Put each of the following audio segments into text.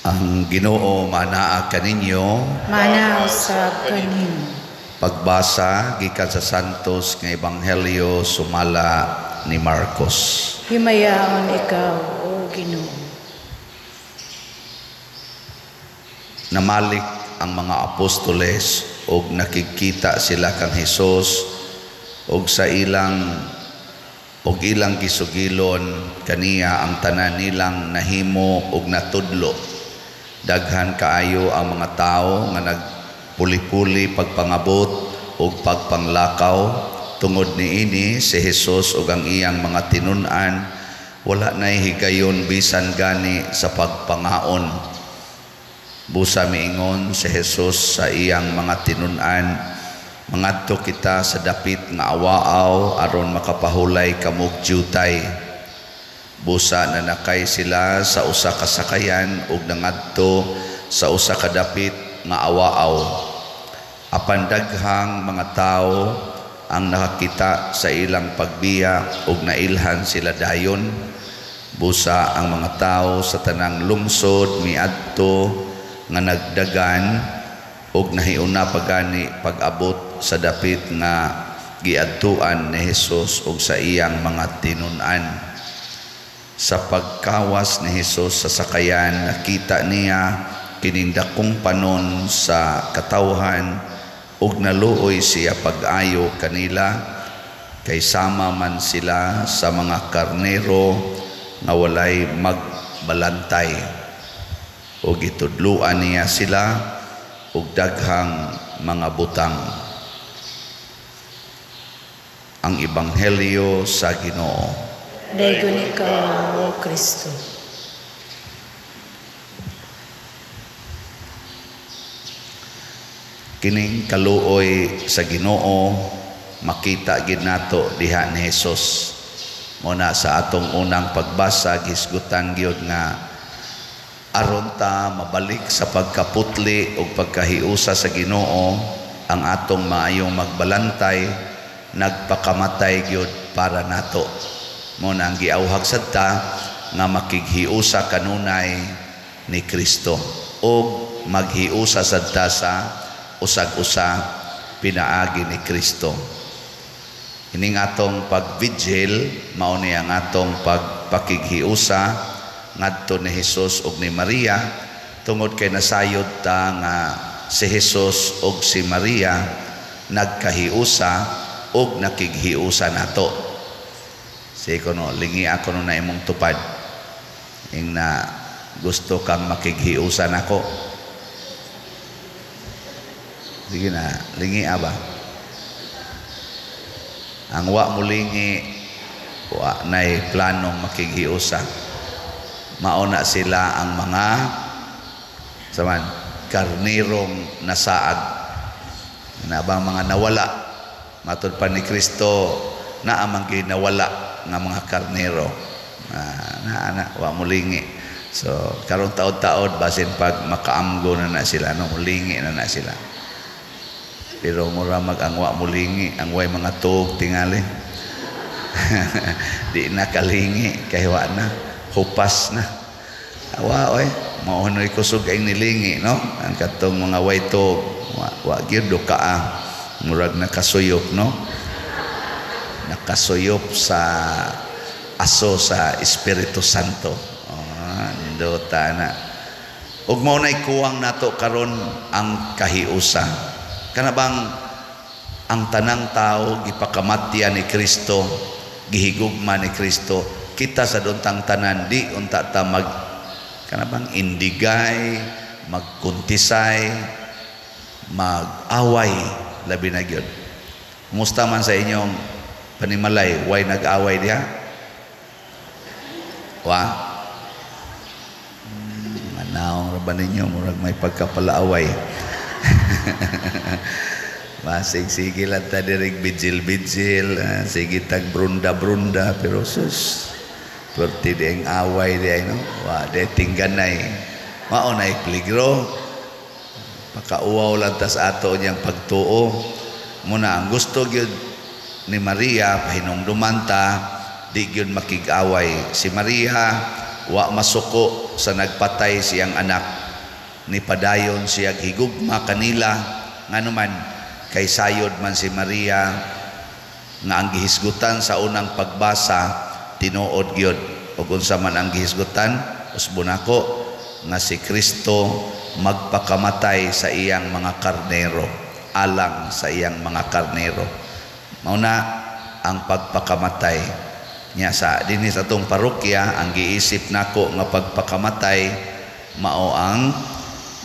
Ang Ginoo manaa kaninyo. Mana usab kanimo. Pagbasa gikan sa Santos nga Ebanghelyo sumala ni Marcos. Himayaon ikaw, o Ginoo. Namalik ang mga apostoles og nakikita sila kang Hesus og sa ilang og ilang gisugilon kaniya ang tanan nilang nahimo og natudlo. Daghan kaayo ang mga tawo nga nagpuli-puli pagpangabot ug pagpanglakaw. Tungod niini si Hesus ug ang iyang mga tinun-an wala nay higayon bisan gani sa pagpangaon. Busa miingon si Hesus sa iyang mga tinun-an, mangadto kita sa dapit nga awaaw aron makapahulay kamog jutay. Busa nanakay sila sa usa ka sakayan ug nangadto sa usa ka dapit nga awaaw. Apan daghang mga tawo ang nakakita sa ilang pagbiya ug nailhan sila dayon. Busa ang mga tawo sa tanang lungsod miadto nga nagdagan ug nahiuna pagani pag-abot sa dapit nga giadtuan ni Hesus ug sa iyang mga tinun-an. Sa pagkawas ni Hesus sa sakayan, nakita niya kining dakong panon sa katawhan ug naluoy siya pag-ayo kanila, kay sama man sila sa mga karnero nga walay magbalantay. Ug gitudloan niya sila og daghang mga butang. Ang Ebanghelyo sa Ginoo. Daygon ikaw, O Kristo. Kining kaluoy sa Ginoo makita gid nato diha ni Hesus. Muna sa atong unang pagbasa gisgutan gyud nga aron ta mabalik sa pagkaputli ug pagkahiusa sa Ginoo, ang atong maayong magbalantay nagpakamatay gyud para nato. Muna ang giawhag sadta nga makighiusa kanunay ni Kristo ug maghiusa sadta sa usag-usa pinaagi ni Kristo. Ining atong pag-vigil mao ni ang atong pagpakighiusa ngadto ni Hesus ug ni Maria, tungod kay nasayod ta nga si Hesus ug si Maria nagkahiusa ug nakighiusa nato. Sige ko no, lingi ako no na imong tupad. Ing na gusto kang makighiusa nako. Sige na, lingi aba. Ang wa mo lingi, wa nay planong makighiusa. Mauna sila ang mga saman karnirong nasaag. Na bang mga nawala. Matud pa ni Kristo naa man ginawala nga mga karnero. Na wa mulingi. So karon taod-taod basin pag makaamgo na na sila, no, mulingi na na sila. Pero mura mag ang wa mulingi, ang way mga tuog tingali. Di na kalingi kay wa na, hupas na. Awa oy, mao noy kusog ang nilingi, no? Ang katong mga way tuog, wa gyud do kaa. Murag nakasuyop, no? Nakasuyop sa aso sa Espiritu Santo. Oh, nindota na. Ug mao nay kuwang nato karon ang kahiusa. Kana bang ang tanang tao gipakamatya ni Kristo, gihigugma ni Kristo, kita sa duntang tanan di unta ta mag kana bang indigay, magkuntisay, mag-away labi na gyud. Kumusta man sa inyong panimalay, way nag-away diha? Wa? Manaong ra ba ninyo, murag may pagkapalaaway. Masig sige lang ta dirig bijil-bijil, sige tag brunda-brunda, pero sus, perti di ang away di ay, no? Wa, di tingganay. Mao na peligro. Pakauwaw lang tas ato niyang pagtuo. Muna ang gusto gyud ni Maria, pahinumduman ta, di gyud makig-away. Si Maria, wa masuko sa nagpatay siyang anak, ni padayon siya higugma kanila. Nganuman kay sayod man si Maria nga ang gihisgutan sa unang pagbasa tinuod gyud. Ug unsa man ang gihisgutan, usbon nako nga si Kristo magpakamatay sa iyang mga karnero, alang sa iyang mga karnero. Mao na ang pagpakamatay niya sa dinhi sa atong parokya. Ang giisip nako nga pagpakamatay mao ang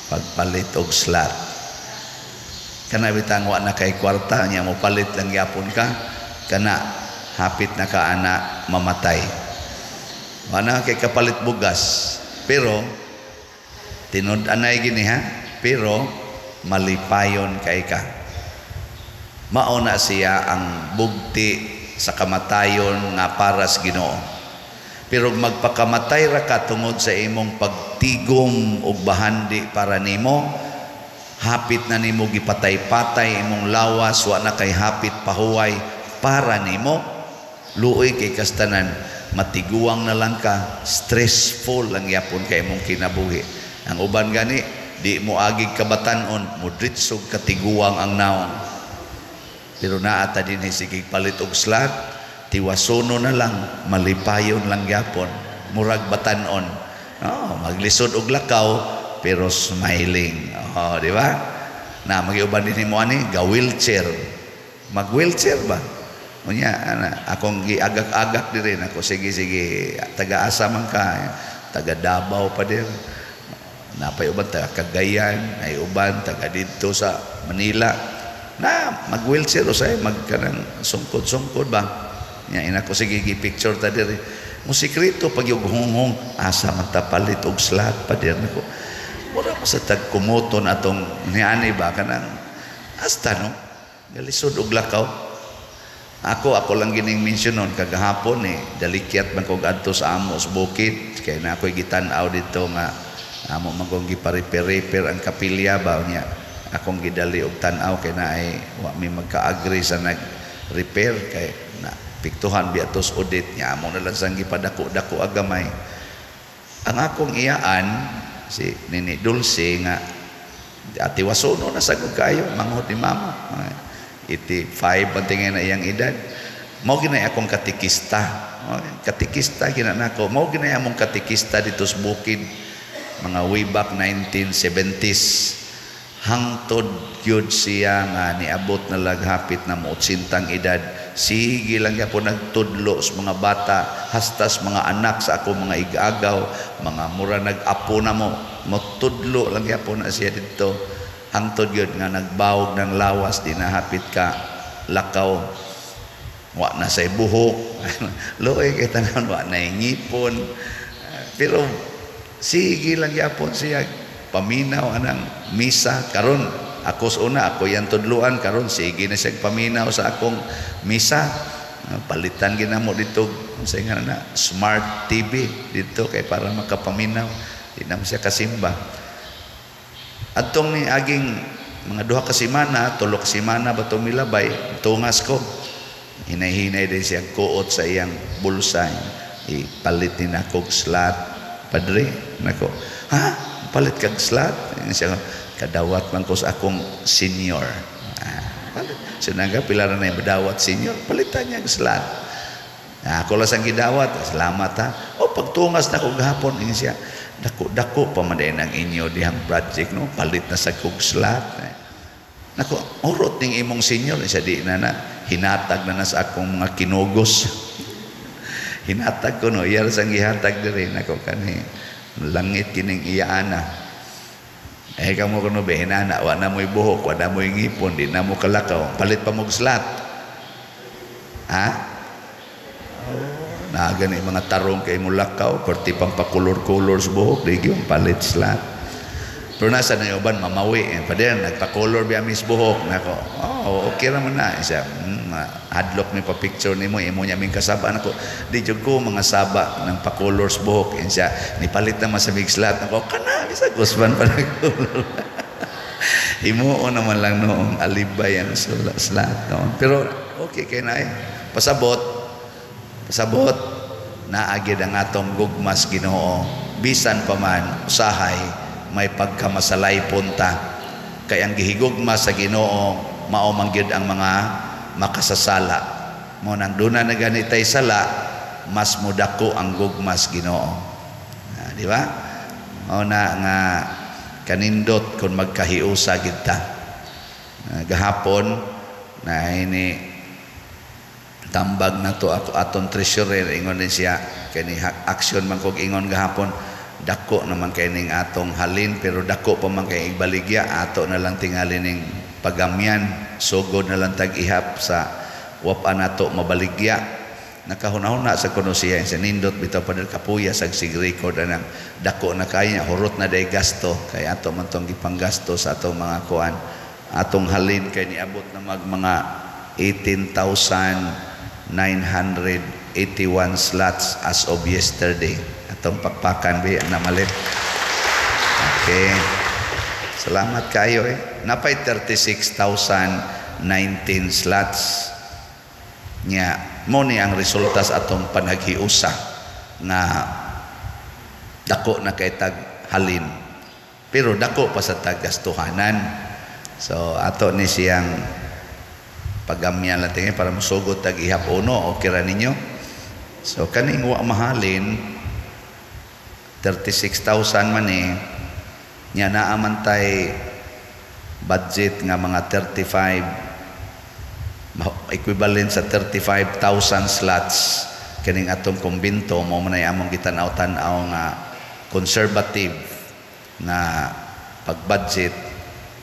pagpalit og slot. Kana bitang wa na kay kwarta niya, mo palit lang gyapon ka, kana hapit na ka ana mamatay. Wa na kay kapalit bugas, pero tinud-anay gini ha, pero malipayon kay ka. Mao na siya ang bugti sa kamatayon nga para sa Ginoo. Pero magpakamatay ra ka tungod sa imong pagtigom og bahandi para nimo, hapit na nimo gipatay-patay imong lawas, wa na kay hapit pahuway para nimo, luoy kay kastanan, matiguang na lang ka, stressful lang yapon kay imong kinabuhi. Ang uban gani, di mo agig kabatanon, mudritsog katiguang ang naong. Pero naa ta dinhi sige palit og slot, tiwasono na lang, malipayon lang gyapon, murag batanon. Oh, maglisod og lakaw pero smiling. Oh, di ba? Na magiuban din mo ani ga wheelchair. Mag wheelchair ba? Unya ana akong giagak-agak diri nako, sige sige, taga-asa man ka, taga Davao pa dir. Napay uban taga Cagayan, ay uban taga didto sa Manila. Na mag wheelchair usay, mag kanang sungkod-sungkod ba. Nya ina ko sige gi picture ta diri. Mo sikreto pag yung hunghong asa man ta palit og slot pa dir nako. Mura pa sa tagkumuton atong niani ba kanang hasta no galisod og lakaw. Ako lang gining mention nun kagahapon eh dalikyat man kog adto sa amo sa bukid kay na ako'y gitan-aw dito nga amo man kong gipa-repair ang kapilya ba niya. Akong gidali og tan-aw kay naay wa mi magka-agree sa nag-repair kay na piktuhan biya tos audit niya amo na lang sang gipadako-dako agamay. Ang akong iyaan si Nini Dulce nga ati wasono na sagod kayo manghod ni mama. 85 ang tingin na iyang edad. Mao ginay akong katikista. Katikista gina nako. Mao ginay among katikista dito sa bukid mga way back 1970s. Hangtod gyud siya nga niabot na laghapit na mo 80 edad. Sige lang gyapon nagtudlo sa mga bata, hastas mga anak sa ako mga igagaw, mga mura nag-apo na mo, motudlo lang gyapon na siya didto. Hangtod gyud nga nagbawog ng lawas, di nahapit ka lakaw. Wa na say buhok. Luoy kay tanan, wa na ngipon. Pero sige lang gyapon siya paminaw anang misa karon. Ako sa una, ako yan tudluan karon sige na siya paminaw sa akong misa. Palitan ginamo dito unsa nga na smart TV dito kay para makapaminaw. Di na siya kasimba. Adtong ni aging mga duha ka semana, tulo ka semana ba to milabay, tungas ko. Hinay-hinay din siya kuot sa iyang bulsa. Ipalit ni nako slot, padre. Nako, ha? Palit kag slot? Siya, kadawat man ko sa akong senior. Palit. Sinaga, pila na yung badawat senior, palitan niya ang slot. Ako lang sang gidawat, salamat ha. O pagtungas na ko gahapon, ingon siya, dako-dako pa man ang inyo dihang project, no? Palit na sa kog slot. Nako, urot ning imong senior, siya di na na, hinatag na na sa akong mga kinugos. Hinatag ko no, iya sang gihatag diri nako kani langit kining iyaana. Eh kamo kuno be hinana, wa na mo'y buhok, wa na mo'y ngipon, di na mo kalakaw, palit pa mog slot. Ha? Na gani mga tarong kay mo lakaw, perti pang pakulor-kulor sa buhok, di gyud palit slot. Pero nasa na uban mamawi eh. Pader nagpa-color biya mis buhok nako. Oh, okay ra man na siya. Hadlok mi pa picture nimo, imo niya ming kasaba nako. Di jud ko mga saba ng pa-color sa buhok. And siya nipalit naman sa big slot nako. Kana bisag usban pa nag-color. Himuon naman lang noong alibay ang slot no. Pero okay kay na eh. Pasabot. Pasabot naagid ang atong gugmas Ginoo. Bisan pa man usahay may pagkamasalaypon ta, kay ang gihigugma sa Ginoo mao man gyud ang mga makasasala. Mo nang duna na gani tay sala, mas mudako ang gugma sa Ginoo. Di ba? Mao na nga kanindot kung magkahiusa gid ta. Gahapon na ini tambag na to ako aton treasurer, ingon din siya kani action man kog ingon gahapon, dako naman kay ning atong halin pero dako pa man kay igbaligya, ato na lang tingali ning pagamyan, sugod na lang tag ihap sa wapa nato mabaligya. Nakahuna-huna sa kuno siya sa nindot bitaw pa kapuya sa sig record anang dako na kay hurot na day gasto kay ato man tong gipanggasto sa atong mga kuan. Atong halin kay niabot na mag mga 18,981 slots as of yesterday. Atong pakpakan bi namalit. Okay. Salamat kayo eh. Napay 36,019 slots. Nya mo ni ang resulta sa atong panaghiusa nga dako na kay tag halin. Pero dako pa sa taggastuhanan. So ato ni siyang pagamyan lang tingin para musugod tag ihap uno, okay ra ninyo. So kaning wa mahalin 36,000 man eh, nya naa man tay budget nga mga 35, equivalent sa 35,000 slots kining atong kumbinto. Mao man ay among gitan-aw-tan-aw nga conservative na pag-budget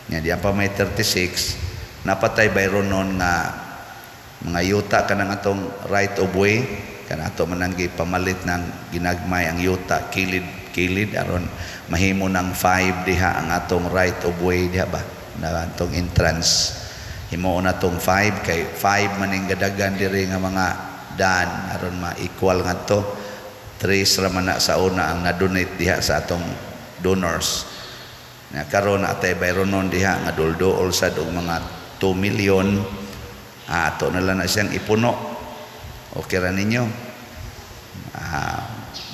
nya, di pa may 36, napatay bayron nun nga mga yuta kanang atong right of way, kana ato man ang gipamalit ng ginagmay ang yuta kilid kilid aron mahimo ng 5 diha ang atong right of way diha ba na atong entrance, himuon natong 5 kay 5 maning gadagan diri nga mga daan aron ma-equal ngadto 3 ra man na sa una ang na-donate diha sa atong donors. Na karon atay bayron nun diha nga dulduol sad og mga 2 million, ato na lang na siyang ipuno. Okay ra ninyo?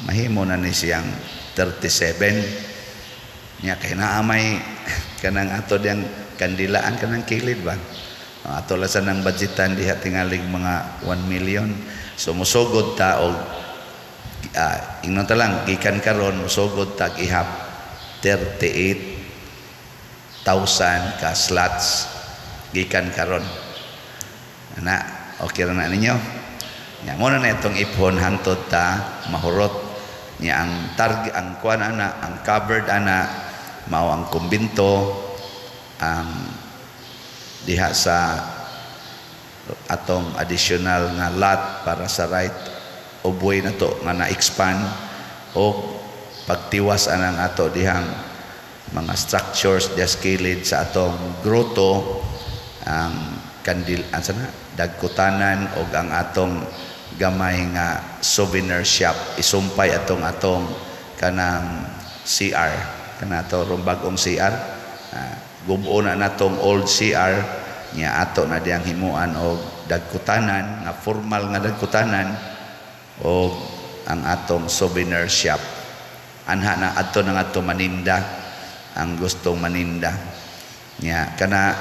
Mahimo na ni siyang 37 nya kay naa may kanang ato diyang kandilaan kanang kilid ba, ato lang sa nang budgetan diha tingalig mga 1 million. So musugod ta og ingnon ta lang gikan karon musugod tag ihap 38,000 ka slots gikan karon. Ana, okay ra na ninyo? Nya mo na itong ipon hangtod ta mahurot. Nya ang target, ang kuan ana, ang covered ana mao ang kumbinto, ang diha sa atong additional nga lot para sa right of way na to nga na-expand, o pagtiwas anang ato dihang mga structures diha sa kilid sa atong grotto, ang kandil ansa na dagkutanan og ang atong gamay nga souvenir shop. Isumpay atong atong kanang CR, kana ato rong bag-ong CR, gubo na natong old CR nya ato na diyang himuan og dagkutanan nga formal nga dagkutanan og ang atong souvenir shop. Anha na adto na ngadto maninda ang gustong maninda nya, kana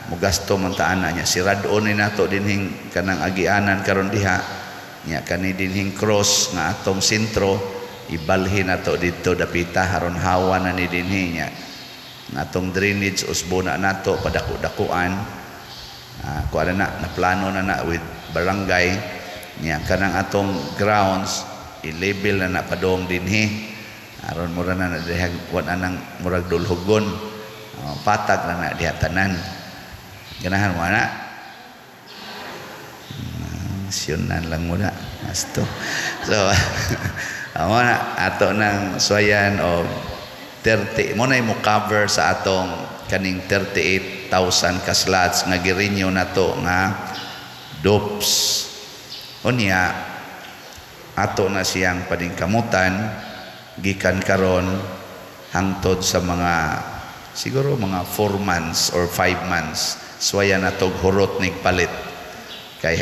mugasto man ta ana nya. Sirad-on ni nato dinhing kanang agianan karon diha nya, kani dinhing cross nga atong sentro ibalhin nato didto dapita aron hawa na ni dinhi nya. Atong drainage usbo na nato padako-dakuan, kuan na na plano na na with barangay nya. Kanang atong grounds i-label na na padong dinhi aron mura na na diha kuan anang murag dulhugon, patag na na diha tanan. Ganahan mo na? Siyunan lang muna. Asto. So, amo na ato nang swayan og 30 mo na mo cover sa atong kaning 38,000 ka slots nga girenew nato nga DOPS. Unya ato na siyang paningkamutan gikan karon hangtod sa mga siguro mga 4 months or 5 months, swaya na tog hurot nig palit kay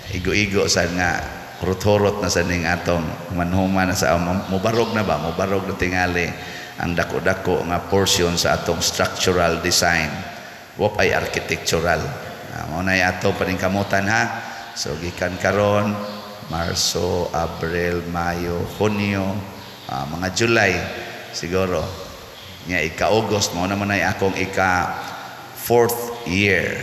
igo-igo sad nga Hurot-hurot na sa ning atong manhuma na sa mubarog na ba, mubarog na tingali ang dako-dako nga portion sa atong structural design. Wa pay architectural. Mao na ato paningkamutan, ha. So gikan karon, Marso, Abril, Mayo, Hunyo, mga July siguro nya, ika-August mao naman ay akong ika fourth year.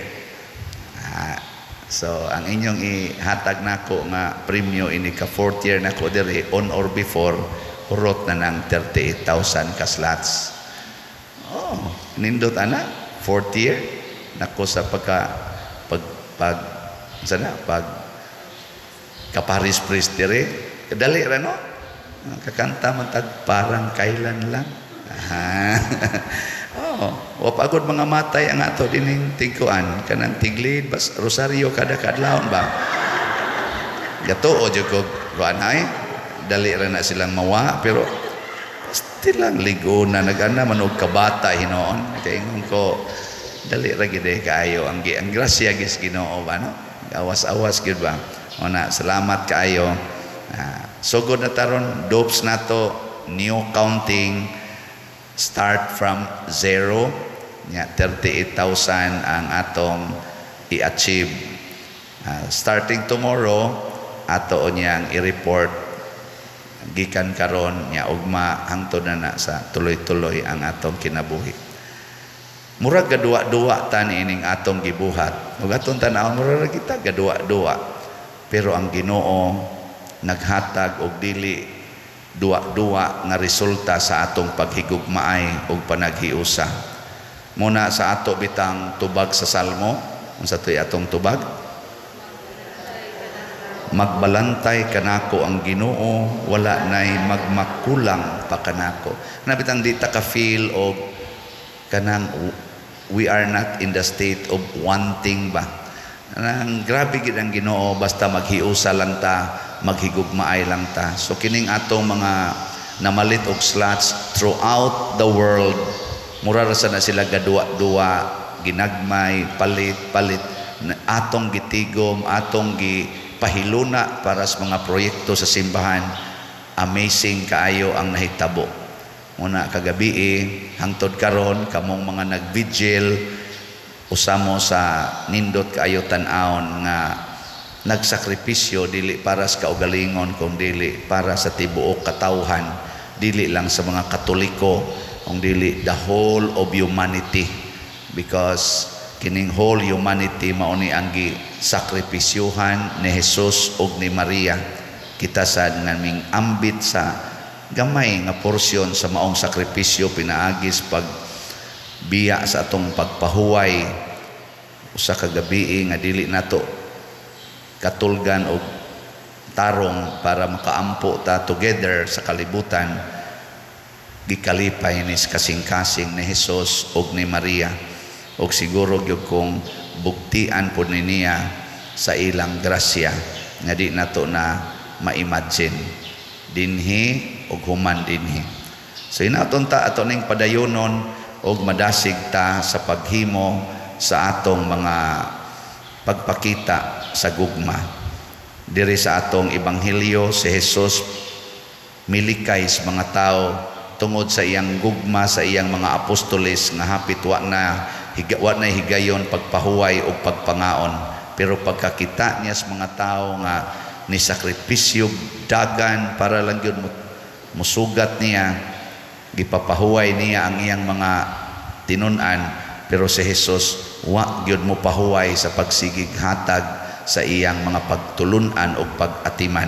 So ang inyong ihatag nako nga premyo ini ka fourth year nako diri, on or before hurot na ng 38,000 ka slots. Oh, nindot ana, fourth year nako sa pagka pag pag sana pag ka-parish priest diri. Dali ra, no? Kakanta man tag "Parang Kailan Lang". Oh, wa pagod mga matay ang ato dining tigkuan kanang tiglid bas rosaryo kada kadlawon ba. Gatuo jud ko kuan ay dali ra na silang mawa, pero still lang ligo na nagana man og kabata hinoon. Kay ingon ko, dali ra gid eh kaayo ang grasya gis Ginoo ba, no? Awas-awas gyud ba. Ona, salamat kaayo. Sugod na taron dopes nato, new counting, start from zero nya, 38,000 ang atong i-achieve. Starting tomorrow ato niyang i-report gikan karon nya ugma hangtod na na sa tuloy-tuloy ang atong kinabuhi. Murag gaduwa-duwa ta niining atong gibuhat ug atong tan-awon, murag kita gaduwa-duwa, pero ang Ginoo naghatag og dili duwa-duwa nga resulta sa atong paghigugmaay ug panaghiusa. Muna sa ato bitang tubag sa Salmo, unsa to'y atong tubag? "Magbalantay kanako ang Ginoo, wala nay magmakulang pa kanako." Na bitang di ta ka feel og kanang we are not in the state of wanting ba. Nang grabe gid ang Ginoo basta maghiusa lang ta, maghigugmaay lang ta. So kining atong mga namalit og slots throughout the world, mura ra sa na sila gaduwa-duwa, ginagmay, palit, palit atong gitigom, atong gipahiluna para sa mga proyekto sa simbahan. Amazing kaayo ang nahitabo. Muna kagabi hangtod karon, kamong mga nagvigil, usa mo sa nindot kaayo tan-awon nga nagsakripisyo dili para sa kaugalingon kung dili para sa tibuok katawhan, dili lang sa mga Katoliko kung dili the whole of humanity, because kining whole humanity mao ni ang gisakripisyuhan ni Jesus ug ni Maria. Kita sad nga ming ambit sa gamay nga porsyon sa maong sakripisyo pinaagis pag biya sa atong pagpahuway usa ka gabii nga dili nato katulgan og tarong para makaampo ta together sa kalibutan. Gikalipay ni kasing-kasing ni Jesus ug ni Maria ug siguro gyud kung bugtian pod ni niya sa ilang grasya nga di nato na ma-imagine dinhi ug human dinhi. So inaton ta ato ning padayonon ug madasig ta sa paghimo sa atong mga pagpakita sa gugma. Diri sa atong ebanghelyo, si Jesus milikay sa mga tao tungod sa iyang gugma sa iyang mga apostoles nga hapit wa na higayon pagpahuway o pagpangaon, pero pagkakita niya sa mga tao nga ni sakripisyo dagan para lang gyud musugat niya, gipapahuway niya ang iyang mga tinun-an. Pero si Jesus wa gyud mo pahuway sa pagsigig hatag sa iyang mga pagtulunan o pag-atiman.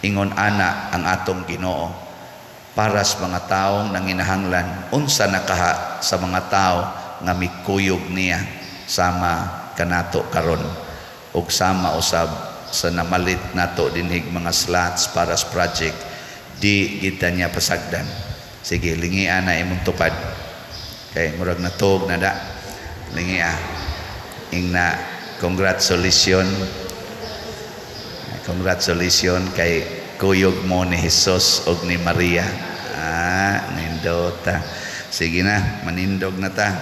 Ingon ana ang atong Ginoo para sa mga taong nanginahanglan, unsa nakaha sa mga tao nga mikuyog niya sama kanato karon ug sama usab sa namalit nato dinhig mga slots para sa project, di kita niya pasagdan. Sige, lingia na imong tupad kay murag natog na da. Lingia, ingna, "Congratulations, congratulations kay kuyog mo ni Jesus og ni Maria." Ah, nindota. Sige na, manindog na ta.